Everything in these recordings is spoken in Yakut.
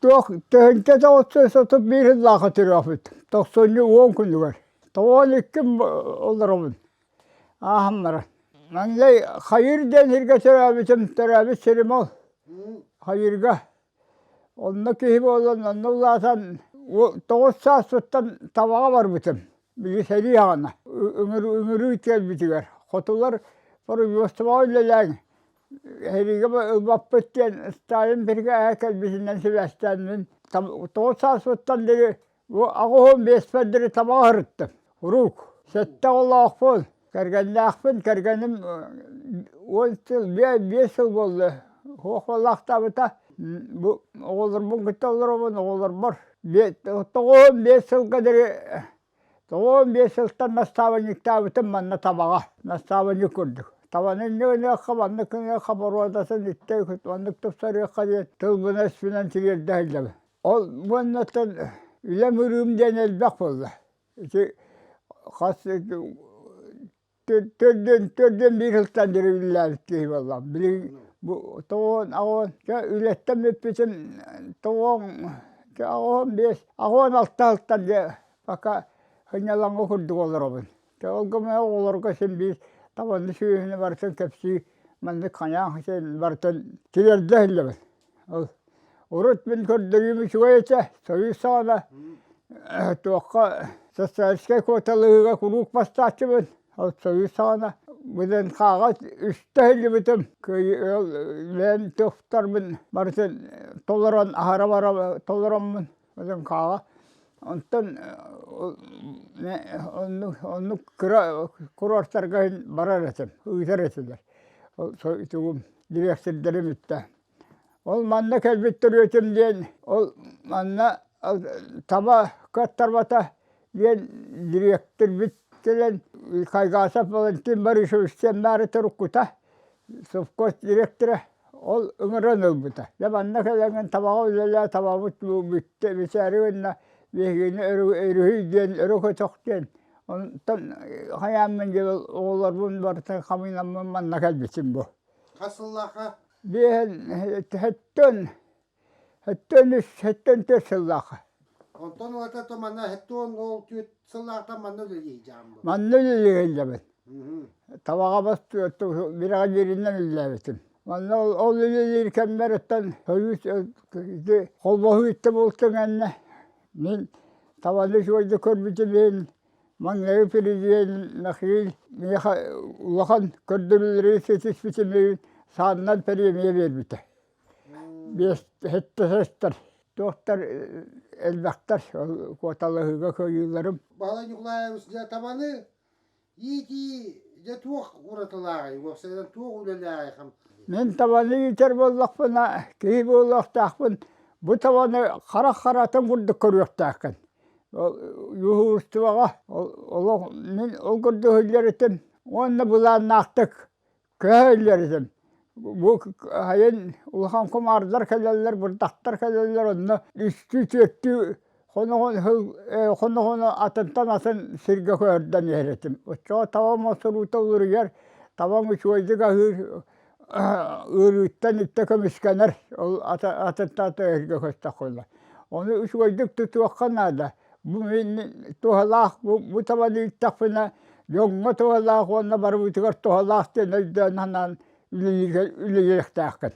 Туох 1931 сыллаахха төрөөбүт, тохсунньу уон күнүгэр. Тоҕуон икким олоробун, ааһан баран. Маҥнай Хайыр диэн сиргэ төрөөбүтүм, төрөөбүт сирим ол, Хайырга. Онно киһи буолан, онно улаатан, 9 сааспыттан табаҕа барбытым. Били сэрии аҕана, ыҥырыы кэлбитигэр. Хотулар производствоҕа үлэлээн Эһиги ылбаппыт диэн Сталин биригээһэ кэлбитинэн сибээстээн мин 9 сааспыттан диэри бу 85-пэр диэри табаҕа сырыттым. Урук. Сэттэ оҕолоохпун, кэргэннээхпин, кэргэним уон сыл, биэс сыл буолла суох буоллахтаабыта. Бу оҕолорбун кытта олоробун, оҕолорбор 95 сылга диэри 95 сылтан настаабынньыктаабытым манна табаҕа, настаабынньык курдук. Табаны инньэ гыныахха, маннык гыныахха, боруодатын иттэ маннык тупсарыахха диэн тылбынан-өспүнэн тириэрдэ сылдьабын. Ол уоннаттан үлэм ырыым диэн элбэх буолла. Ити хас Төрдүөн, төрдүөн биир сылтан дьэрибиллээбит киһи буоллаҕым. Билигин бу тоҕуон аҕыан чэ үлэттэн бүппүтүм тоҕуон чэ аҕыан биэс аҕыан алта сылтан дьэ пока сынньалаҥҥа курдук олоробун. Чэ ол гына оҕолорго син биир табаны сүөһүнү барытын кэпсии маннык хайаан син барытын тириэрдэ сылдьабын. Ол урут мин көрдөрүүм үчүгэй этэ, Союз саҕана туохха социалистическай куоталаһыыга куруук бастааччыбын. Ол Союз саҕана ВДНХ-ҕа үстэ иһиллибитим. Бэйэм туохтарбын барытын толорон аһара бара толороммун ВДНХ-ҕа. Онтон оннук оннук кыра курортарга барар этим, ыытар этилэр. Ол тугум дириэктэрдэрим иттэ. Ол манна кэлбит төрүөтүм диэн, ол манна таба кыаттарбата диэн дириэктэрбит кэлэн Кайгасов Валентин Борисович диэн баара туруккута, совхоз дириэктэрэ, ол ыҥыран ылбыта. Дьэ манна кэлэҥҥин табаҕа үлэлээ, табабыт бүттэ бүтээри гынна, биһигини өрүһүй диэн өрө көтөх диэн. Онтон хайааммын диэн оҕолорбун барытын хамыйнаммын манна кэлбитим бу. Хас сыллаахха? Биэһэн сэттэн, сэттэн үс, сэттэн түөрт сыллаахха. Онтон ылата то манна сэттэн ол түөрт сыллаахтан манна үлэлиир Манна үлэлиир Табаҕа бас бирэҕэлииринэн үлэлээбитим. Манна ол үлэлиир кэммэр оттон Союз холбоһуу иттэ буолтун кэннэ мин табаны үчүгэйдик көрбүтүм иһин Маҥнайгы президент Михаил миэхэ улахан көрдөрүүлэри ситиспитим иһин саанынан премия биэрбитэ. Биэс сэттэ туохтар элбэхтэр ол куоталаһыыга кыайыыларым. Баһылай Ньукулаевич дьэ табаны иитии дьэ туох уратылааҕый, уопсайынан туох үлэлээҕий хам Мин табаны иитэр буоллахпына, киһи буолуохтаахпын, бу табаны харах харатын курдук көрүөхтээххин. Уһууртубаҕа олох мин ол курдук иһиллэр этим уонна былааннаахтык көһө иһиллэр этим. Бу сайын улахан кумаардар кэлэллэр, бырдахтар кэлэллэр, онно үстүү-түөртүү хоно-хоно атынтан атын сиргэ көһөрдөн иһэр этим. Оччоҕо табам осуруута уларыйар, табам үчүгэйдик аһыыр, ыарыыттан иттэ көмүскэнэр, ол атынтан атын сиргэ көстөххүнэ. Ону үчүгэйдик тутуохха наада. Бу мин туһалаах, бу, бу табаны ииттэхпинэ дьоҥҥо туһалаах уонна барыбытыгар туһалаах диэн өйдөөн санаан үлэлиэхтээххин.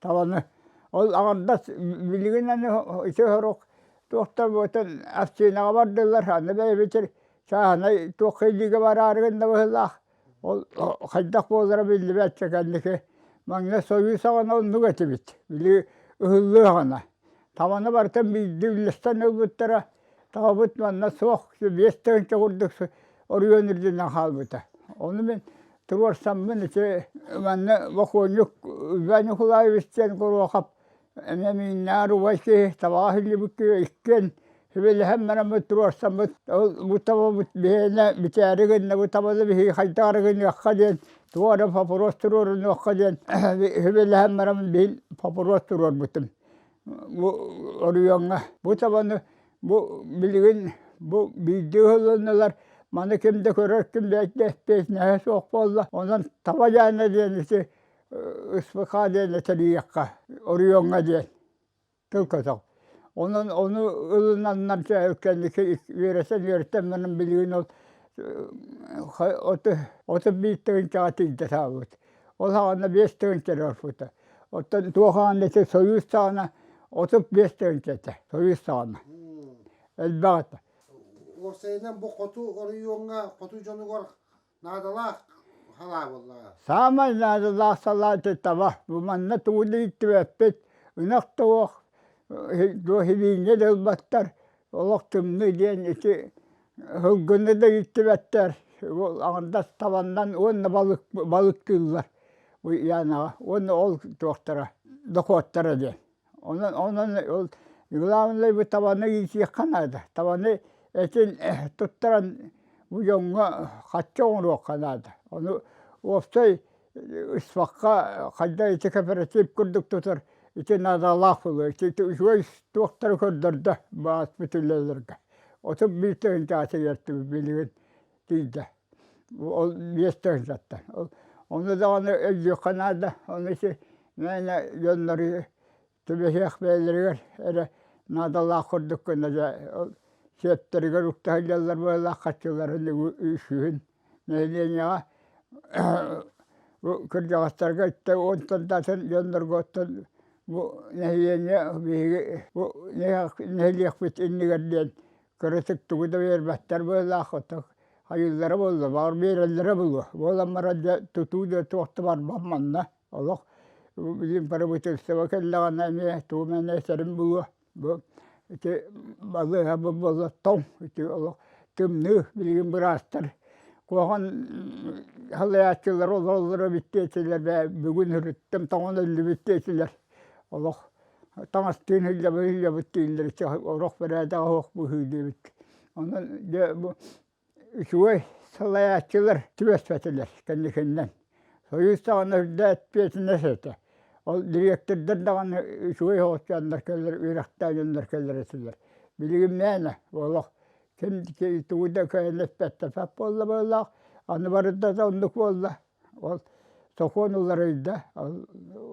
Табаны ол аҥардас билигин аны ити сорох туохтар буотан общинаҕа бардылар, аны бэйэбитир чааһынай туох илиигэ бараары гынна быһыылаах. Ол хайдах буолара биллибэт кэнники маҥнай Союз саҕана оннук этибит. Били ыһыллыы саҕана. Табаны барытын биирдэ үллэстэн ылбыттара. Табабыт манна суох, 5000 курдук оройуон үрдүнэн хаалбыта. Ону мин туруорсаммын ити манна бокуонньук Иван Николаевич диэн Горуохап эмиэ мииннээр убай киһи табаҕа иһиллибит киһи иккиэн сүбэлэһэн бараммыт туруорсаммыт ол бу табабыт биһиэнэ бүтээри гынна бу табаны биһиги хайдах эрэ гыныахха диэн туох эрэ вопрос туруорунуохха диэн сүбэлэһэн бараммын биһин вопрос туруорбутум бу оройуоҥҥа бу табаны бу билигин бу биирдии ыһыллыннылар маны ким да көрөр ким да эппиэтинэһэ суох буолла онон таба дьаана диэн ити СВК диэн этэрийиэххэ оройуоҥҥа диэн тыл көтөх. Онон ону ылынаннар кэнники үөрэтэн үөрэтэн баран билигин ол 31 тыһыынчаҕа тиийдэ саабыт. Ол саҕана 5 тыһыынча эрэ орпута. Оттон туох аҕана ити Союз саҕана 35 тыһыынча этэ Союз саҕана. Элбэх этэ. Уопсайынан бу хоту оройуоҥҥа хоту дьонугар наадалаах салаа буоллаҕа. Саамай наадалаах салаа ити таба. Бу манна тугу да ииттибэппит. Ынах да суох, сибиинньэ да ылбаттар. Олох тымныы диэн ити сылгыны да ииттибэттэр. Аҥардас табаннан уонна балык балыктыыллар бу Янаҕа. Уонна ол туохтара дохуоттара диэн. Онон онон ол главное бу табаны иитиэххэ наада. Табаны этин туттаран бу дьоҥҥо хаччы оҥоруохха наада. Ону уопсай ыспакка хайдах ити кооператив курдук тутар ити наадалаах буолуо. Ити үчүгэй туохтары көрдөрдө бааспыт үлэлэргэ. 31 тыһыынчаҕа тириэртибит билигин тиийдэ. Ол 5 тыһыынчаттан. Ону даҕаны өйдүөххэ наада. Ону ити мээнэ дьоннору түбэһиэх бэйэлэригэр эрэ наадалаах курдук гына дьэ ол сиэптэригэр укта сылдьаллар быһыылаах харчыларын үсүһүн нэһилиэнньэҕэ бу кырдьаҕастарга иттэ уонтан да атын дьоннорго оттон бу нэһилиэнньэ биһиги бу нэһилиэкпит иннигэр диэн кыратык тугу да биэрбэттэр быһыылаах оттон хайыыллара буолла баҕар биэрэллэрэ буолуо буолан баран дьэ тутуу да туох да барбат манна олох билигин правительство кэллэҕинэ эмиэ тугу эмэ этэрим буолуо бу ити балыыһа бу буолла тоҥ ити олох тымныы билигин быраастар куһаҕан салайааччылар олороллоро эбит диэтилэр бээ бүгүн өрүттэн тоҥон өллүбүт диэтилэр олох таҥастыын сылдьабыт сылдьабыт дииллэр орох бэрээдэгэ суох быһыы диэбит онон дьэ бу үчүгэй салайааччылар түбэспэтилэр кэнникиннэн. Союз даҕаны үрдэ эппиэтинэс этэ. Ол дириэктэрдэр даҕаны үчүгэй оҕоччуоннар кэлэр, үөрэхтээх дьоннор кэлэр этилэр. Билигин мээнэ олох ким тугу да кыайан эппэттэрбэт буолла быһыылаах. Аны барыта да оннук буолла. Ол сокуон уларыйда. Ол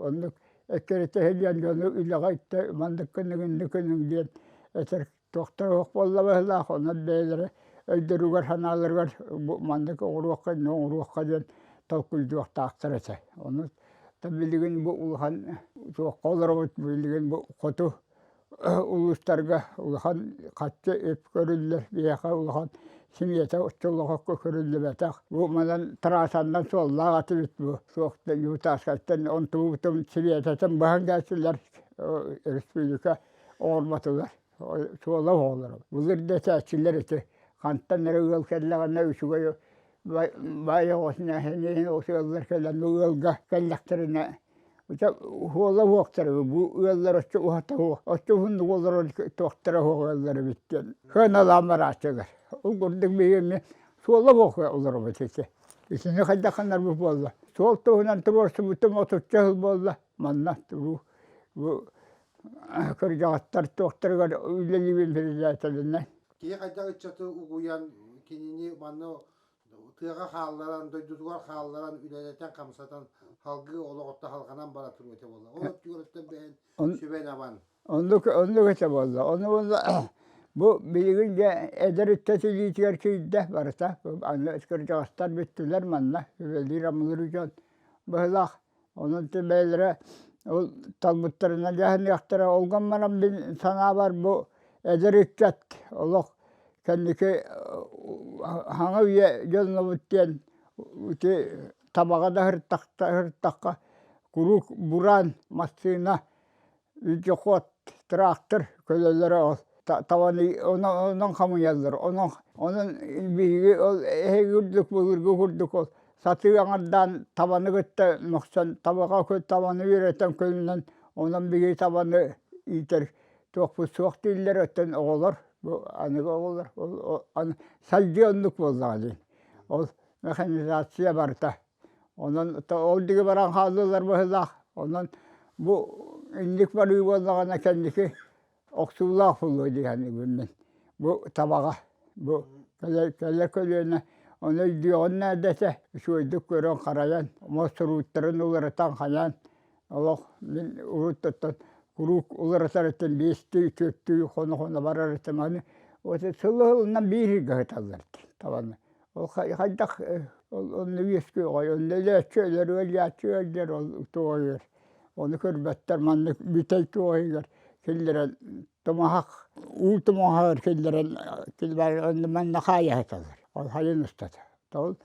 оннук эккирэтиһэ диэн дьону үлэҕэ иттэ маннык гыныҥ, инник гыныҥ диэн этэр Туохтара суох буолла быһыылаах, онон бэйэлэрэ өйдөрүгэр-санааларыгар бу маннык оҥоруохха, инньэ оҥоруохха диэн толкуйдуохтаахтар этэ. Ону билигин бу улахан туохха олоробут, билигин бу хоту улуустарга улахан харчы үп көрүллэр, биһиэхэ улахан симиэтэ оччолооххо көрүллүбэтэх. Бу манан трассаннан суоллаах этибит бу суох Ютаскаттан онтубутун симиэтэтин быһан кээстилэр республика оҥорботулар суола оҕолоро былыр да этээччилэр ити хантан эрэ ыал кэллэҕинэ үчүгэй баай оҕотун ыаллар кэлэн ыалга кэллэхтэринэ уола уохтара бу ыаллар оччо уһата суох оччо уһуннук олорор туохтара суох ыаллар эбит диэн сыаналаан барааччылар ол курдук биһиги суола суох олоробут ити итини хайдах гынарбыт буолла суол туһунан туруорсубутум 30-ча сыл буолла манна туруу бу кырдьаҕастар туохтарыгар үлэлиибин председателинэн. Киһи хайдах ыччаты угуйан кинини манна тыаҕа хаалларан, дойдутугар хаалларан, үлэлэтэн-хамсатан салгыы олоҕутта салҕанан бара туруо этэ буолла. Ол өттүгэр бэйэн сүбэн-абан. Оннук оннук этэ буолла. Ону буолла бу билигин дьэ эдэр ыччат илиитигэр киирдэ барыта. Аны кырдьаҕастар бүттүлэр манна үлэлиир-амалыыр дьон быһыылаах. Онон бэйэлэрэ ол талбыттарынан дьаһаныахтара. Ол гынан баран мин санаабар бу эдэр ыччат олох кэнники хаҥа үйэ дьоннобут диэн ити табаҕа да сырыттахха куруук бураан массыына вездеход трактор көлөлөрө ол. Табаны онон хамыйаллар. Онон онон биһиги ол эһиги курдук былыргы курдук ол сатыы аҥардаан табаны кытта мөхсөн табаҕа табаны үөрэтэн көлүнэн онон биһиги табаны иитэр туохпут суох дииллэр оттон оҕолор бу аныгы оҕолор ол сайдыы оннук буоллаҕа дии. Ол механизация барыта. Онон ол диги баран хааллылар быһыылаах. Онон бу инник барыы буоллаҕына кэнники охсуулаах буолуо дии саныыбын мин. Бу табаҕа бу кэлэр кэлэр көлүөнэ ону өйдүөҕүн наада этэ. Үчүгэйдик көрөн-харайан, мостурууттарын уларытан хайаан олох мин урут оттон куруук уларытар этим биэстии, түөртүү хоно-хоно барар этим. Аны вот сылы-сылынан биир ыйга сыталлар табаны. Ол хайдах онно үөскүөҕэй, онно өлөөччү өлөр, ыалдьааччы ыалдьар ол туоһуйар. Ону көрбөттөр маннык бүтэй туоһуйар киллэрэн тумаһах уу тумаһаҕар киллэрэн онно манна хаайа сыталлар. Ол хайын устата. Ол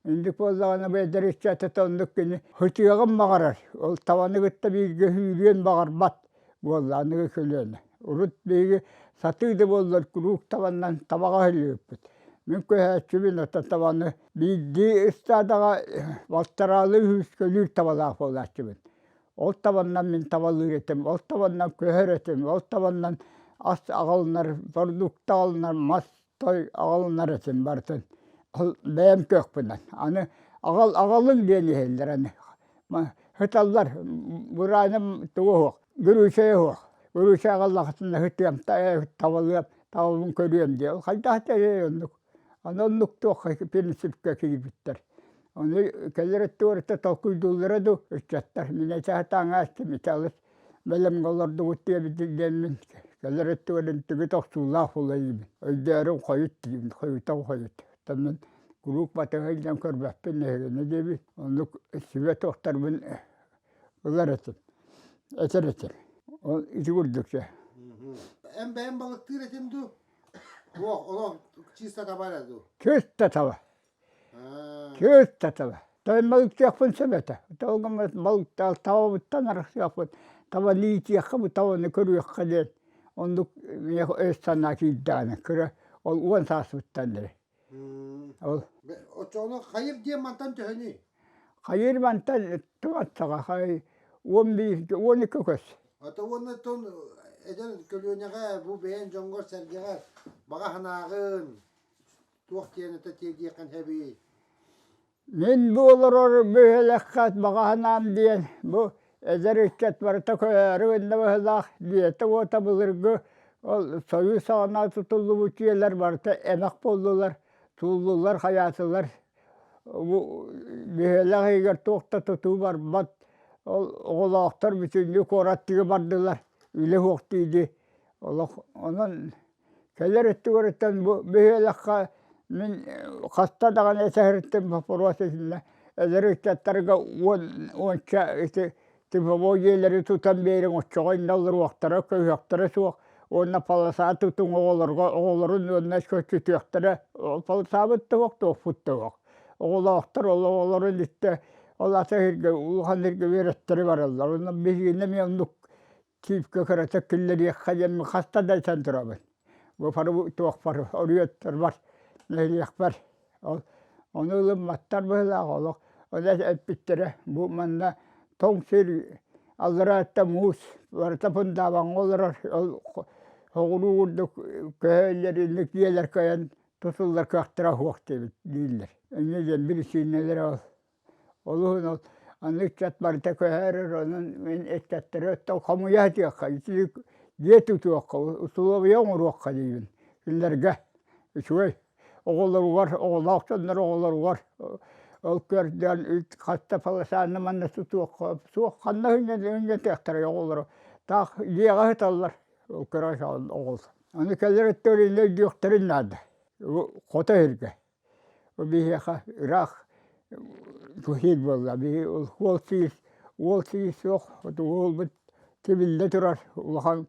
инник буоллаҕына бэйдэр ыччатата оннук кини һытыаҕын баҕарар. Ол табаны кытта бииргэ сүүрүөн баҕарбат буолла аныгы көлүөнэ. Урут биһиги сатыы да буоллар куруук табаннан табаҕа сылдьыбыппыт. Мин көһөөччүбүн оттон табаны биирдии ыстаадаҕа балтараалыы үһүс көлүүр табалаах буолааччыбын. Ол табаннан мин табалыыр этим, ол табаннан көһөр этим, ол табаннан ас аҕалынар, продукт аҕалынар, мас той аҕалынар этим барытын. Ол бэйэм кыахпынан. Аны аҕал аҕалыҥ диэн иһэллэр аны. Сыталлар, бураным тугу суох, гүрүүчэйэ суох. Гүрүүчэй аҕаллахытына сытыам, табалыам, табабын көрүөм диye. Ол хайдах тэрий оннук. Аны оннук туохха принципкэ киирбиттэр. Ону кэлэр өттүгэр толкуйдууллара дуу ыччаттар. Мин этэ сатааҥааччым ити алыс бэлэмҥэ олордубут диэбит диэммин кэлэр өттүгэр интиги тохсуулаах улайыыбын. Өйдөөрүм хойут диибин, хойутан хойут. Оттон мин куруук батыһа илдьэн көрбөппүн эһигини диэбит. Оннук сүбэ туохтарбын ылар этим, этэр этим. Ол ити курдук дьэ. Эн бэйэм балыктыыр этим дуу? Туох, олох чисто таба эрэ дуу? Чисто таба. Чисто таба. Тойон балыктыахпын сөп этэ. Ол гынан балыктаал табабыттан арахсыахпын, таба иитиэххэ бу табаны көрүөххэ диэн оннук миэхэ өй санаа киирдэҕинэ кыра ол 10 сааспыттан дири. Ол Оччоҕуна хайыр диэн мантан төһөнүй? Хайыр мантан тугаттаҕа хай 11 12 көс. Ата уонна тон эдэр көлүөнэҕэ бу бэйэн дьоҥҥор-сэргэҕэр баҕа санааҕын туох диэн этэ тиэрдиэххин сөбүй? Мин бу олорор бөһүөлэккэ баҕа санаам диэн бу эдэр ыччат барыта көһөөрү гынна быһыылаах дьиэтэ-уота былыргы ол Союз саҕана тутуллубут дьиэлэр барыта эмэх буоллулар, сууллулар, хайаатылар. Бу бөһүөлэк иһигэр туох да тутуу барбат. Ол оҕолоохтор бүтүннүү куораттыы бардылар, үлэ суох дии-дии. Олох онон Кэлэр өттүгүрүттэн бу бөһүөлэккэ мин хаста даҕаны этэһэриттэн боппуруос итиннэ эдэр ыччаттарга уонча ити типовой дьиэлэри тутан биэриҥ оччоҕо иннэ олоруохтара көһүөхтэрэ суох уонна полоса тутуҥ оҕолорго оҕолорун уонна көччүтүөхтэрэ полосабыт да суох туохпут да суох оҕолоохтор ол оҕолорун иттэ ол ата сиргэ улахан сиргэ үөрэттэрэ бараллар онно биһигини эмиэ оннук Киипкэ кыратык киллэриэххэ диэн хаста да этэн турабын. Бу туохпар, оруйуоттарбар, нэһилиэкпэр. Ол ону ылымматтар быһыылаах олох. Ол эппиттэрэ бу манна тоҥ сир аллараатта муус барыта пындаабаҥҥа олорор. Ол соҕуруу курдук көһөллөр, инник дьиэлэр кыайан тутуллар кыахтара суох диэбит дииллэр. Инньэ диэн биричиинэлэрэ ол. Олуһун ол аны ыччат барыта көһөрөр, онон мин ыччаттары оттон хомуйа сатыахха, итини дьиэ тутуохха, усулуобуйа оҥоруохха диибин кинилэргэ. Үчүгэй оҕолоругар, оҕолоох дьоннор оҕолоругар ол көрдөөн хаста полосаны манна тутуохха, суох ханна үҥнэтиэхтэрэй оҕолору. Таах дьиэҕэ сыталлар ол кыра оҕол. Аны кэлэр өттүгэр өйдүөхтэрин наада. Хото иһиргэ. Биһиэхэ ыраах куһиир буолла. Биһи уол сиир, уол сиир суох, уолбут тибиллэ турар улахан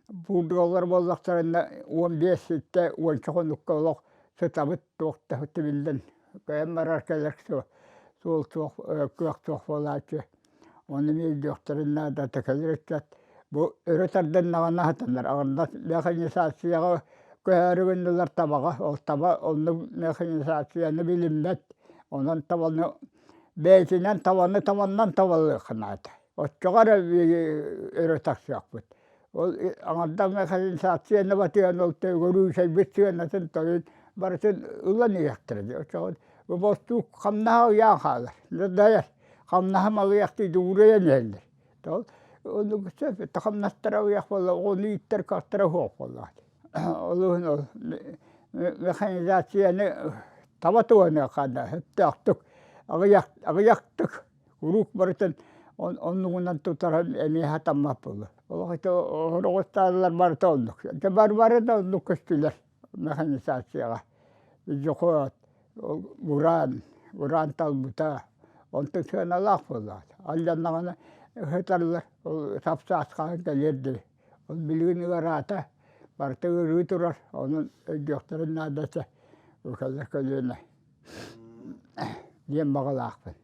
буурдугаллар буоллахтарына 15 ситтэ уонча хонукка олох сытабыт туох да тибиллэн кыайан барар кэлэр суол суох кыах суох буолааччы. Ону эмиэ өйдүөхтэрин наада кэлэр ыччат. Бу өрө тардыннаҕына сатанар. Аҕырдас механизацияҕа көһөөрү гыннылар табаҕа. Ол таба оннук механизацияны билиммэт. Онон табаны бэйэтинэн табаны табаннан табалыахха наада. Оччоҕо эрэ өрө тахсыахпыт. Ол аҥардас механизацияны батыһан ол төгүрүүсэйбит сыанатын тойун барытын ылан иһиэхтэрэ дии. Оччоҕо бу бостуук хамнаһа ыйаан хаалар. Дайар. Хамнаһа малыйахтыы дугуруйан иһэллэр. Ол оннук сөп хамнастара ыйах буолла, оҕону ииттэр кыахтара суох буоллаҕа. Ол иһин ол механизацияны таба туһаныахха наада сөптөөхтүк, аҕыйах аҕыйахтык Куруук барытын оннугунан тутаран эмиэ сатаммат буолла. Олох ити оһоҕостааллар барыта оннук. Дьэ бары да оннук көстүлэр механизацияҕа. Дьохоот, бураан, бураан талбыта. Онтон сыаналаах буоллаҕа. Алдьаннаҕына ыһыталлар, ол сапсаас хаһан кэлиэр диэри. Ол билигин ыараата, барыта ыарыы турар, онон өйдүөхтэрин наада этэ кэлэр көлүөнэ диэн баҕалаахпын.